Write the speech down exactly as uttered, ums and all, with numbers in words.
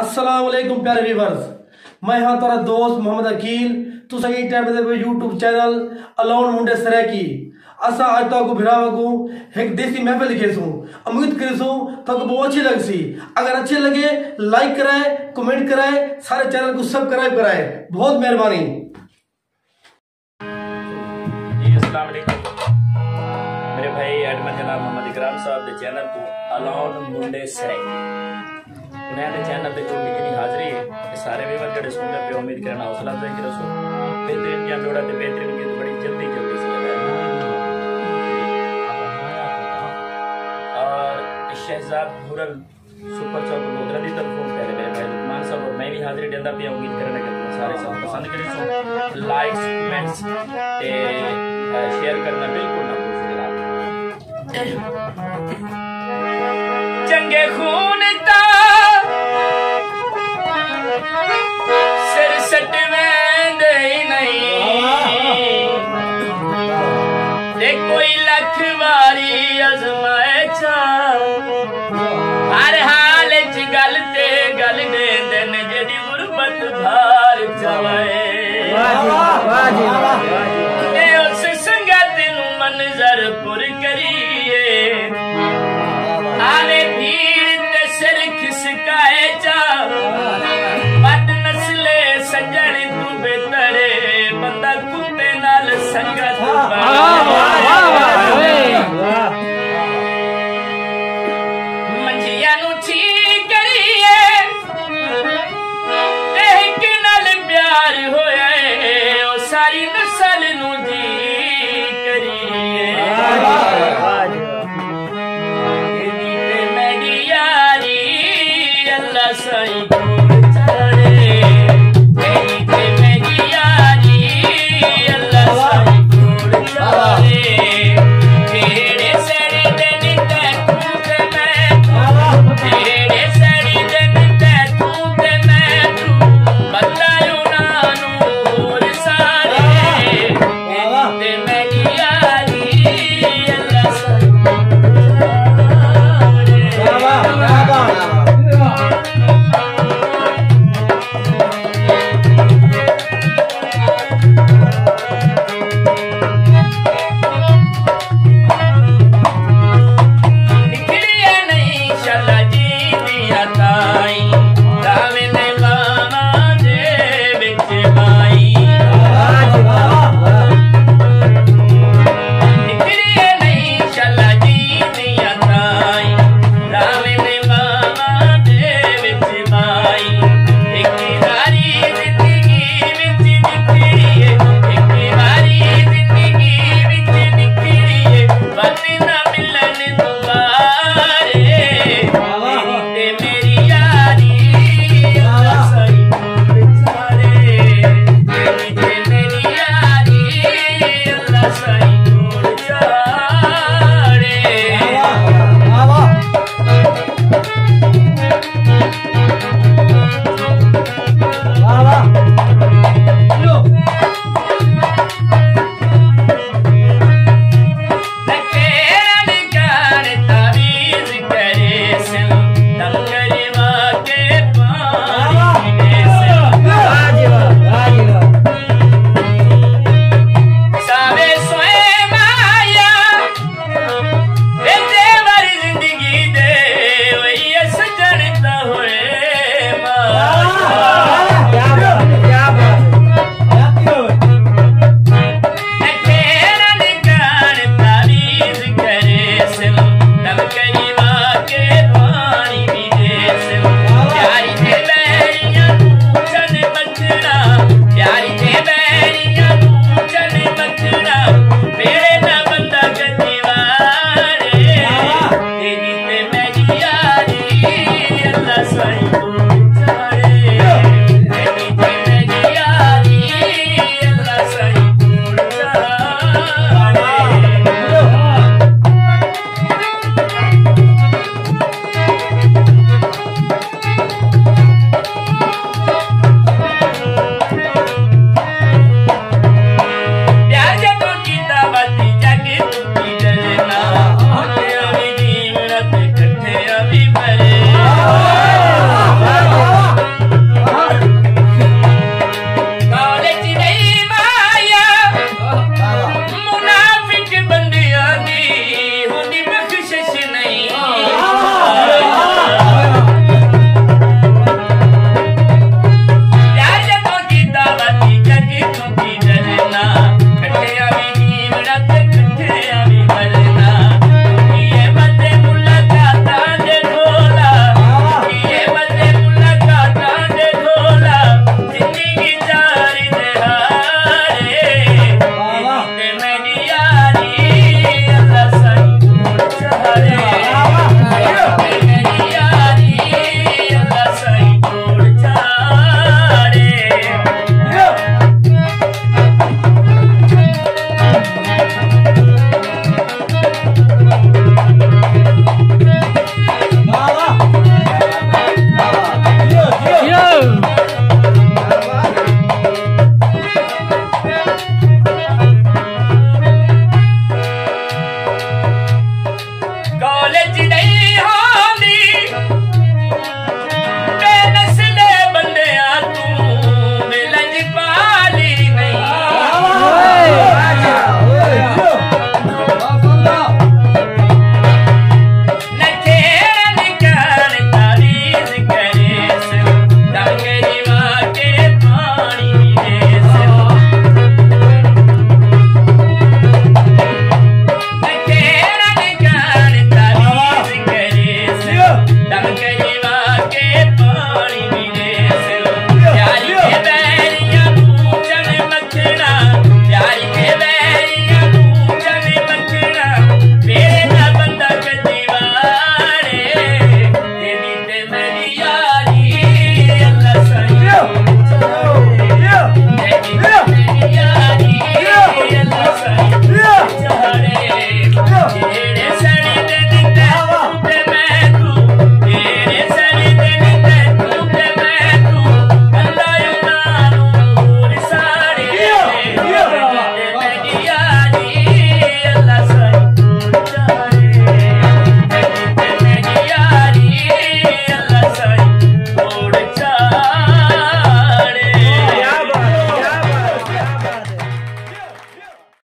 السلام علیکم پیارے ویورز، میں ہاں تہاݙا دوست محمد عقیل۔ تساں ایں ٹائم تے پئے یوٹیوب چینل الاؤن منڈے سرائیکی۔ اساں اڄ تہاکوں بھراواں کوں ہک دیسی محفل ݙکھیسوں۔ امید کریسوں تہاکوں ٻہوں اچھی لڳسی۔ اگر اچھے لڳے، لائک کرائے، کمنٹ کرائے، سارے چینل کوں سبسکرائب کرائے۔ بہت مہربانی۔ جی، السلام علیکم۔ میرے بھائی ایڈمن جناب محمد اکرام صاحب دے چینل توں الاؤن منڈے سرائیکی۔ انہاں دے چینل تے جو میری حاضری ہے، اے سارے ویور جڑے سݨدے پئے، امید کرݨا حوصلہ افزائی کریسو۔ بہترین جیہاں جوڑا تے بہترین گیت بڑی جلدی جلدی سݨدے۔ اور شہزاد بھورل سپر چوک گودرا دی طرفوں پہلے میرے بھائی لقمان صاحب اور میں بھی حاضری ݙیندا پیا، امید کرݨا کہ تساں سارے سب پسند کریسو۔ لائکس، کمنٹس تے، اے، شیئر کرݨا بالکل نہ بھولسو جناب۔ چنگے خون تاں سر سٹ ویندے ہی نہیں، تے کوئی لکھ واری ازمائشاں ہر حال اچ گل تے گل ݙیندن، جیڑھی غربت بھار چوائے۔ واہ جی واہ، واہ جی واہ، واہ جی واہ۔ تے اس سنگت نوں منظر پر کریے، آوے بھیڑ تے سر کھسکائے چا۔ بد نسلے سڄݨ توں بہتر اے، بندہ کتے نال سنگت بݨے۔ واہ، واہ، واہ، واہ۔ منجیاں نوں ٹھیک کریے، تے ہک نال پیار ہویا اے، او ساری نسل نوں جی کریے۔ واہ جی واہ۔ تیݙی تے میݙی یاری، اللہ سائیں کوڑ چاڑھے۔ تیݙی تے میݙی یاری، اللہ سائیں کوڑ چاڑھے۔ جیڑھے سڑدن تیکوں تے میکوں، جیڑھے سڑدن تیکوں تے میکوں، بندہ انہاں نوں ہور سارے۔ تے میݙی یاری اللہ ساݙی۔ نکڑیے نہیں شالا جی دی عطا۔